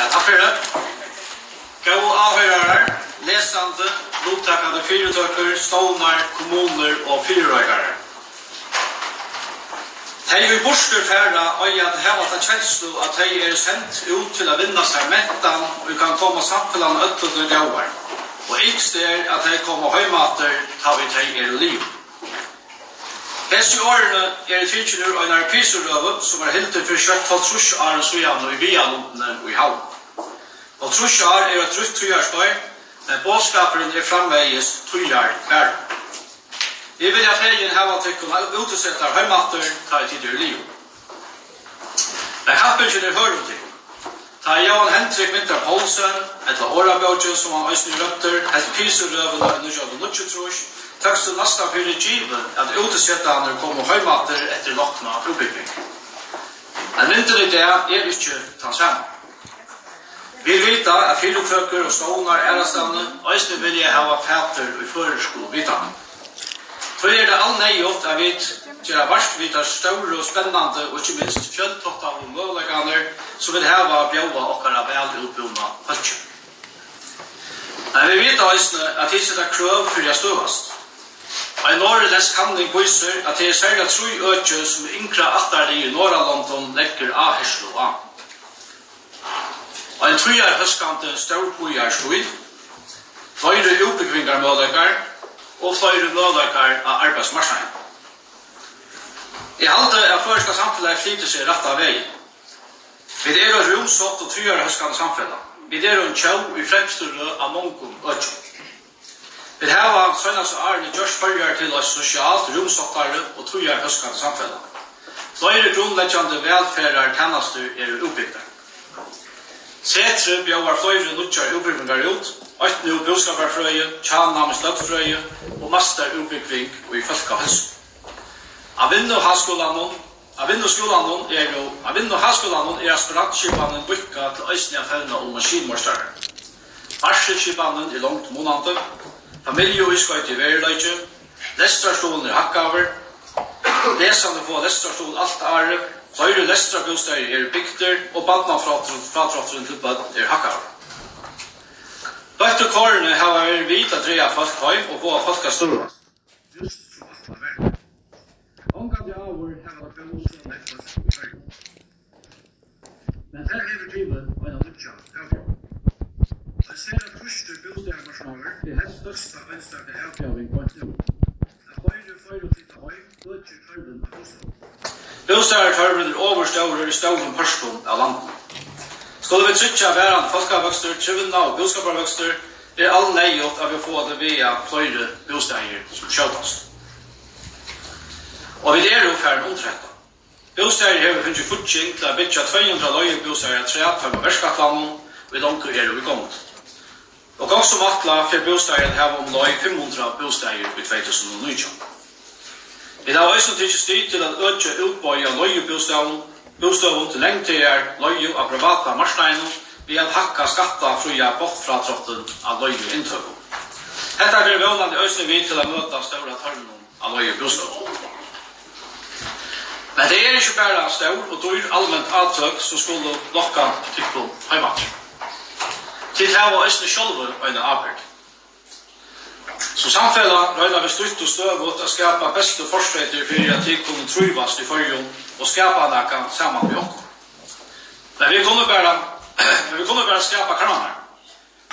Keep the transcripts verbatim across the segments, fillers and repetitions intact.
Ja, takk fyri tað. Góðu áhoyrarar, lesandi, luttakandi fyritøkur, stovnar, kommunur og fyrireikarar. Tey, ið burtur fara, eiga at hava ta kenslu, at tey eru send út til at vinna sær mentan, ið kann koma samfelagnum øllum til góðar, og ynskt er, at tey koma heim aftur, tá ið tey eru liðug. Hesi orðini eru tikin úr einari pisurøðu, sum varð hildin fyri skjótt hálvtrýss árum síðan í Viðarlundini í Havn. Hálvtrýss ár er eitt drúgt tíðarskeið, men boðskapurin er framvegis tíðarbarur. Vit vilja fegin hava tykkum útisetar heim aftur, tá ið tit eru liðug. Men kappingin er hørð um tykkum. Tá Jóhan Hendrik Winther Poulsen, ella Orðabókin, sum hann eisini er róptur, helt pisurøðuna í nítjan hundrað og níggjuogtrýss, tókst tú næstan fyri givið, at útisetarnir komu heim aftur eftir lokna útbúgving. Men myndin í dag er ikki tann sama. Vit vita, at fyritøkur og stovnar aðrastaðni eisini vilja hava fatur í føroysku vitanini. Tí er tað alneyðugt, at vit gera vart við teir stóru, spennandi og ikki minst fjøltáttaðu møguleikarnar, sum vit hava at bjóða okkara vælútbúna fólki. Men vit vita eisini, at tit seta krøv fyri at støðast. Ein norðurlendsk kanning vísir, at tað er serliga trý øki, sum yngra ættarlið í Norðurlondum leggur áherslu á. Ein tíðarhóskandi stórbýarstíl, fleiri útbúgvingarmøguleikar og fleiri møguleikar á arbeiðsmarknaðinum. Eg haldi, at føroyska samfelagið flytur seg rætta vegin. Vit eru eitt rúmsátt og tíðarhóskandi samfelag. Vit eru ein tjóð í fremstu røð á mongum økjum. Vit hava seinastu árini gjørt Føroyar til eitt sosialt rúmsáttari og tíðarhóskandi samfelag. Fleiri grundleggjandi vælferðartænastur eru útbygdar. Setrið bjóðar fleiri nýggjar útbúgvingar út, eitt nú búskaparfrøði, hjánám í støddfrøði og meistarútbúgving í fólkaheilsu. Á vinnuháskúlanum, á vinnuskúlanum eru, á vinnuháskúlanum er aspirantskipanin víðkað til eisini at fevna um maskinmeistarar. Varsluskipanin er longu munandi. Familjuískoytið er veruleiki. Lestrarstuðulin er hækkaður. Lesandi fáa lestrarstuðul alt árið. Fleiri lestrarbústaðir eru bygdir og barnafrádrátturin til børn er hækkaður. Dótturkorini hava verið við at draga fólk heim og fáa fólk at stúra. Júst sum ætlað var. Ongantíð áður hava tað búð so nógv fólk í Føroyum. Men tað hevur givið eina nýggja avbjóðing. Ein sera trýstur bústaðarmarknaður er helst størsta einstaka avbjóðing beint nú. At fleiri og fleiri flyta heim, økir tørvin á bústaðum. Bústaðartørvurin er ovurstórur í stórum pørtum av landinum. Skulu vit tryggja varandi fólkavøkstur, trivnað og búskaparvøkstur, er alneyðugt, at vit fáa til vega fleiri bústaðir sum skjótast. Og vit eru farin undir hetta. Bústaðir hevur fingið fígging til at byggja tvey hundrað leigubústaðir afturat teimum verkætlanum, ið longu eru í gongd. Og gongd sum ætlað fer bústaðir at hava umleið fimm hundrað bústaðir í tvey túsund og nítjan. Vit hava eisini tikið stig til at økja útboðið av leigubústøðum, bústøðum til langtíðar leigu á privata marknaðinum við at hækka skattafría botnfrádráttin á leiguinntøku. Hetta verður vónandi eisini við til at møta stóra tørvinum á leigubústøðum. Men tað er ikki bara stór og dýr alment átøk, sum skulu lokka tykkum heim aftur. Tit hava eisini sjálvi eina ábyrgd. Sum samfelag royna vit støðugt og støðugt at skapa bestu fortreytir fyri, at tit kunnu trívast í Føroyum og skapa nakað saman við okkum. Men vit kunnu bara, men vit kunnu bara skapa krarnar.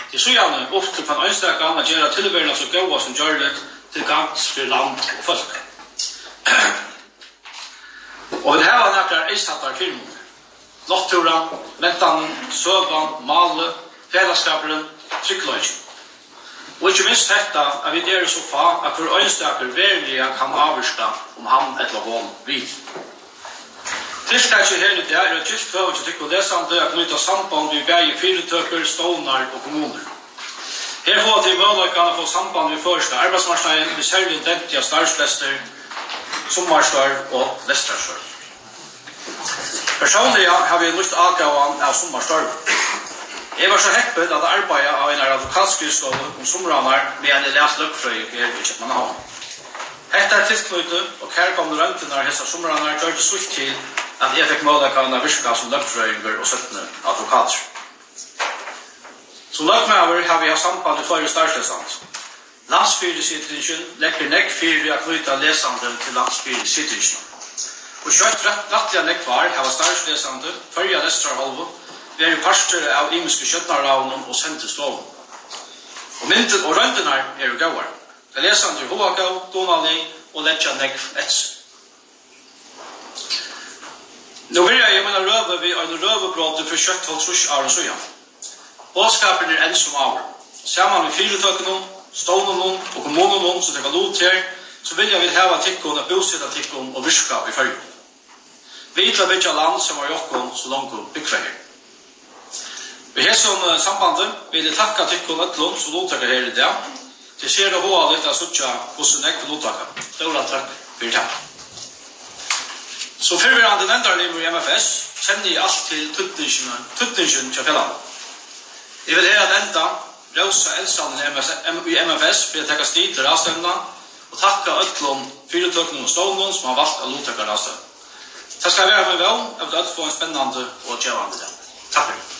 Tað er síðani upp til hvønn einstakan at gera tilveruna so góða sum gjørligt til gagns fyri land og fólk. Og vit hava nakrar eyðsæddar fyrimunir. Náttúran, mentanin, søgan, málið, felagsskapurin, tryggleikin. Og ikki minst hetta, at vit eru so fá, at hvør einstakur veruliga kann ávirka, um hann ella hon vil. Tiltakið her í dag er eitt gylt høvi hjá tykkum lesandi at knýta samband við bæði fyritøkur, stovnar og kommunur. Her fáa tit møguleikan at fáa samband við føroyska arbeiðsmarknaðin við serligum denti á starvslestur, summarstørv og lestrarstørv. Persónliga havi eg nýtt ágóðan av summarstørvum. Eg var so heppin at arbeiða á einari advokatskrivstovu um sumrarnar, meðan eg las løgfrøði her í Keypmannahavn. Hetta tilknýtið og kærkomnu royndirnar hesar sumrarnar gjørdu sítt til, at eg fekk møguleikan at virka sum løgfrøðingur og seinni advokatur. Sum løgmaður havi eg havt samband við fleiri starvslesandur. Landsfyriskitingin leggur nógv fyri at knýta lesandi til landsfyriskitingina. Og skjótt rætt, rættiliga nógv ár hava starvslesandur, Føroya Lestrarhálvu, verið partur av ymisku stjórnarráðunum og sendistovum. Og myndin og royndirnar eru góðar. Tey lesandi eru hugagóð, dugnalig og leggja nógv eftir seg. Nú byrjaði eg mína røðu við einum røðubroti fyri skjótt hálvtrýss árum síðan. Boðskapurin er enn sum áður. Saman við fyritøkunum, stovnunum og kommununum, sum taka lut her, so vilja vit hava tykkum at búseta tykkum og virka í Føroyum. Vit til at byggja land saman við okkum, sum longu búgva her. Í hesum, eh, sambandi vil eg takka tykkum øllum, sum luttaka her í dag. Tað er sera hugaligt at síggja, hvussu nógv luttaka. Stóra takk fyri tað. Sum fyrrverandi nevndarlimur í M F S kenni eg alt til týdningina, týdningin hjá felagnum. Eg vil her at enda rósa eldstalunum í M F S, M-, í M F S fyri at taka stig til ráðstevnuna og takka øllum fyritøkunum og stovnunum, sum hava valt at luttaka í ráðstevnuni. Tað skal vera mín vón, at vit øll fáa ein spennandi og gevandi dag. Takk fyri.